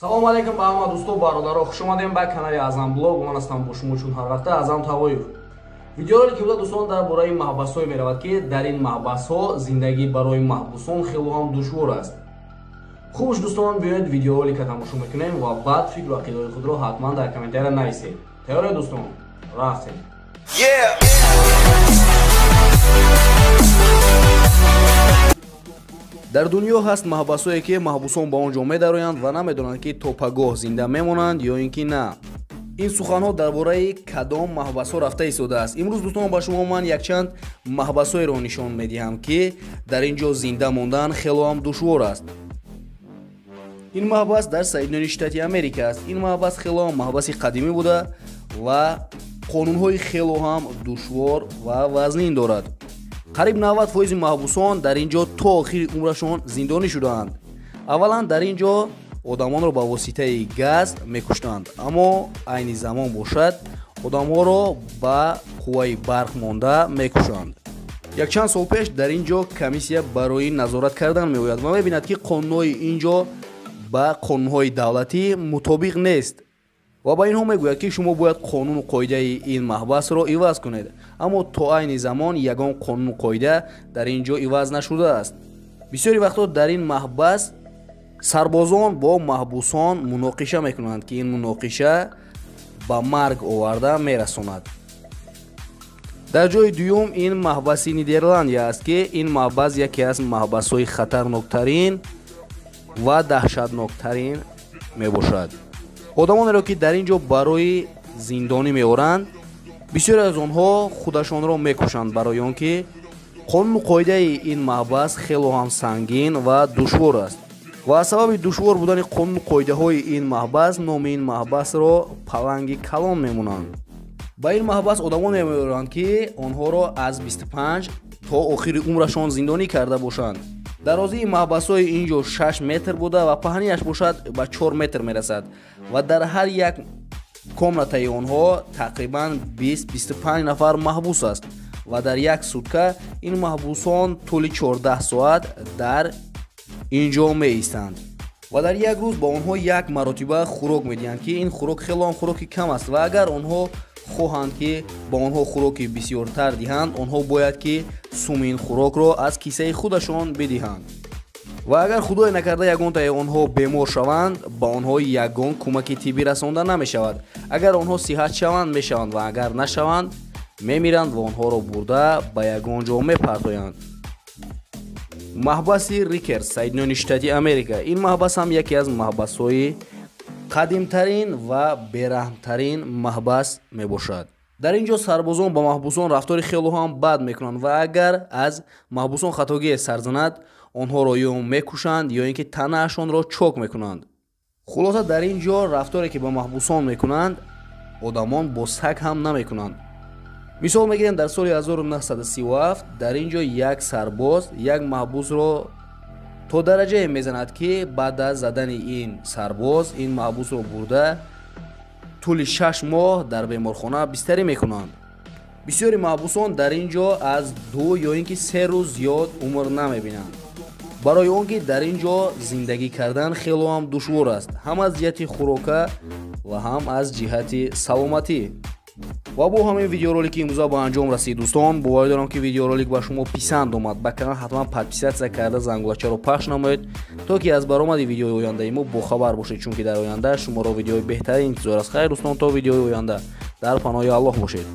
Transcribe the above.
Салом алейкум ба ҳама дӯсто, бародаро, хуш омадем ба канали Азам Блог. Ман ҳастам бо шумо чун ҳар вақта Азам Тавоев. Видеоролики буда, дӯстон, дар бораи маҳбасҳое меравад, ки дар ин маҳбасҳо зиндагӣ барои маҳбусон хело ҳам душвор аст. Хубш, дӯстон, биёед видеоролика тамошо мекунем ва баъд фикру ақидаҳои худро ҳатман дар комментария нависед. Тайёре, дӯстон? Рафтем. Дар дунё ҳаст маҳбасҳое, ки маҳбусон ба он ҷо медароянд ва намедонанд, ки то пагоҳ зинда мемонанд ё ин ки на. Ин суханҳо дар бораи кадом маҳбасҳо рафта истодааст? Имрӯз, дӯстон, ба шумо ман якчанд маҳбасҳоеро нишон медиҳам, ки дар ин ҷо зинда мондан хело ҳам душвор аст. Ин маҳбас дар Соединёни Штати Америка аст. Ин маҳбас хело ҳам маҳбаси қадимӣ буда ва қонунҳои хело ҳам душвор ва вазнин дорад. Қариб 90% маҳбусон дар ин ҷо то охири умрашон зиндонӣ шудаанд. Аввалан, дар ин ҷо одамонро ба воситаи газ мекуштанд, аммо айни замон бошад, одамҳоро ба қувваи барқ монда мекушанд. Якчанд сол пеш дар ин ҷо комиссия барои назорат кардан меояд ва мебинад, ки қонунҳои ин ҷо ба қонунҳои давлатӣ мутобиқ нест ва ба инҳо мегӯяд, ки шумо бояд қонуну қоидаи ин маҳбасро иваз кунед. Аммо то айни замон ягон қонуну қоида дар ин ҷо иваз нашудааст. Бисёри вақтҳо дар ин маҳбас сарбозон бо маҳбусон муноқиша мекунанд, ки ин муноқиша ба марг оварда мерасонад. Дар ҷои дуюм ин маҳбаси Нидерландия аст, ки ин маҳбас яке аз маҳбасҳои хатарноктарин ва даҳшатноктарин мебошад. Одамонеро, ки дар ин ҷо барои зиндонӣ меоранд, бисёре аз онҳо худашонро мекушанд, барои он ки қонуну қоидаи ин маҳбас хело ҳам сангин ва душвор аст. Ва аз сабаби душвор будани қонуну қоидаҳои ин маҳбас номи ин маҳбасро паланги калон мемонанд. Ба ин маҳбас одамоне меоранд, ки онҳоро аз 25 то охири умрашон зиндонӣ карда бошанд. Дарозии маҳбасҳои ин ҷо 6 метр буда ва паҳнияш бошад ба 4 метр мерасад ва дар ҳар як комнатаи онҳо тақрибан 20-25 нафар маҳбус аст ва дар як сутка ин маҳбусон тӯли 14 соат дар ин ҷо меистанд ва дар як рӯз ба онҳо як маротиба хӯрок медиҳанд, ки ин хӯрок хело ҳам хӯроки кам аст ва агар онҳо хоҳанд, ки ба онҳо хӯроки бисёртар диҳанд, онҳо бояд ки суми ин хӯрокро аз кисаи худашон бидиҳанд. Ва агар худое накарда ягонтаи онҳо бемор шаванд, ба онҳо ягон кӯмаки тиббӣ расонда намешавад. Агар онҳо сиҳат шаванд, мешаванд ва агар нашаванд, мемиранд ва онҳоро бурда ба ягон ҷо мепартоянд. Маҳбаси Рикерс, Соединёни Штати Америка. Ин маҳбас ҳам яке аз маҳбасҳои қадимтарин ва бераҳмтарин маҳбас мебошад. Дар ин ҷо сарбозон ба маҳбусон рафтори хело ҳам бад мекунанд ва агар аз маҳбусон хатогие сар занад, онҳоро ё мекушанд, ё ин ки танаашонро чок мекунанд. Хулоса, дар ин ҷо рафторе, ки ба маҳбусон мекунанд, одамон бо саг ҳам намекунанд. Мисол мегирем, дар соли 1937 дар ин ҷо як сарбоз як маҳбусро то дараҷае мезанад, ки баъд аз задани ин сарбоз ин маҳбусро бурда тӯли 6 моҳ дар беморхона бистарӣ мекунанд. Бисёри маҳбусон дар ин ҷо аз 2 ё ин ки 3 рӯз зиёд умр намебинанд, барои он ки дар ин ҷо зиндагӣ кардан хело ҳам душвор аст, ҳам аз ҷиҳати хӯрока ва ҳам аз ҷиҳати саломатӣ. Ва бо ҳамин видеоролики имрӯза ба анҷом расид, дӯстон. Боварӣ дорам, ки видеоролик ба шумо писанд омад. Ба канал ҳатман подписаться карда, зангулачаро пахш намоед, то ки аз баромади видеои ояндаи мо бохабар бошед, чунки дар оянда шуморо видеои беҳтарин интизор аст. Хайр, дӯстон, то видеои оянда дар паноҳи Аллоҳ бошед.